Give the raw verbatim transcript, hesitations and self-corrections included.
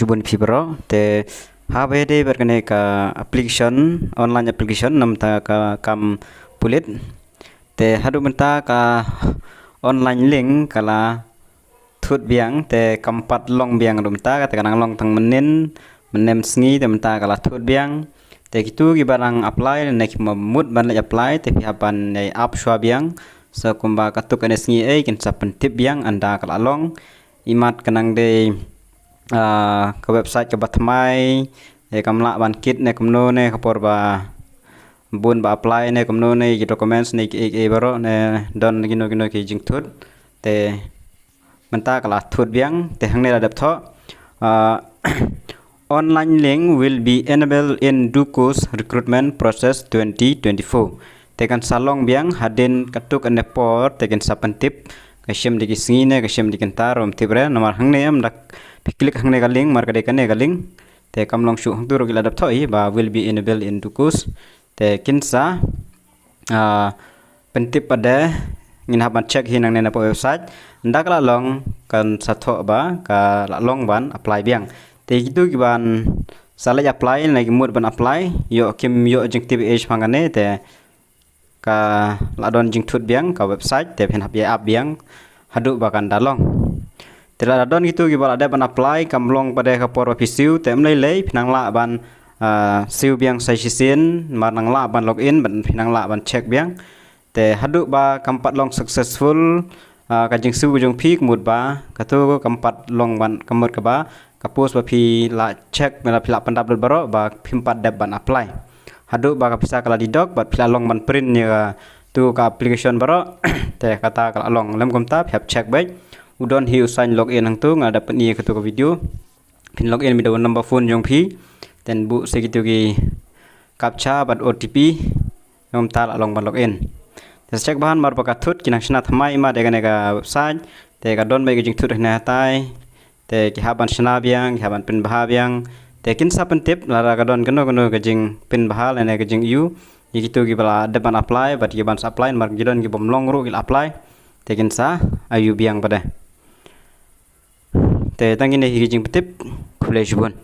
Shibun phi baroh. Te haba ïadei bad kane ka application, online application, namar ka kam pulit. Te haduh mynta ka online link ka la thut biang, te kam pat long biang haduh mynta, te ka nang long tang mynnin, mynnin sngi, te mynta ka la thut biang. Te kito kiba nang apply ne ki mut ban leit apply, te phi hap ban ïai ap shuwa biang. Sa kumba katto katne sngi ei kin sa pyntip biang ynda ka la long. Imat ka nang dei, ah, ka website kaba thymmai, eh, kam lah ban kit ne kumno ne ka por ba bun ba apply ne kumno ne ki documents ne ki, ki, ki baroh ne don kino kino ki jingthut. Te mynta ka la thut biang, te hangne la dep thoh, ah, online link will be enabled in DoCo's recruitment process twenty twenty-four. Te kan sa long biang hadien katto katne por, te kan sa pyntip, ka shim da ki sngi ne ka shim da ki kynta ruh ym tip re, namar hangne em da phi click hangne ka link, mar ka dei kane ka link. Te kam long shuh, hangtu ruh ki la dep thoh hi ba will be enabled in DoCo's. Te kin sa, ah, pyntip pat de, ngin hap ban check hi nangne na poh website. Ynda ka la long kan sa thoh ba ka la long ban apply biang. Te kito kiban sa leit apply ne ki mut ban apply, ïoh kim ïoh jingtip ei shaphang kane, te ka la don jingthut biang ka website, te phin hap ïai ap biang haduh ba kan da long. Te lada don kito kiba la dep ban apply, kam long pat de ka por ba phi siew, te ym lei lei, phi nang lah ban, ah, siew biang sa shisien, mar nang lah ban log in, ban phi nang lah ban check biang. Te haduh ba kam pat long successful, ah, ka jingsiew ka jong phi, ka mut ba kato kam pat long ban, ka mut kaba ka post ba phi la check, ba phi la pyndap lut baroh, ba phim pat dep ban apply. Haduh ba ka pisa ka la dei dok, bad phi la long ban print ïa kato ka application baroh, te kata ka la long. Lym kumta phi hap check beit. U don hi u sign log in hangtu, nga da pyni kato ka video. Phin log in beit da u number phone jong phi. Then buh sa kito ki captcha bad O T P. Ym ta la long ban log in. Te sa check bha namar ba ka thut ki nang shna thymmai imat ïa kane ka website. Te ka don beit ka jingthut hangne hatai. Te ki hap ban shna biang, ki hap ban pynbha biang. Te kin sa pyntip lada ka don kano kano ka jingpynbha lane ka jingïohi ïa kito kiba la dep ban apply, bad kiban sa apply, namar ki don kibym long ruh ki la apply. Te kin sa ïohi biang pat de. Te tang kine hi ki jingpyntip, khublei shibun.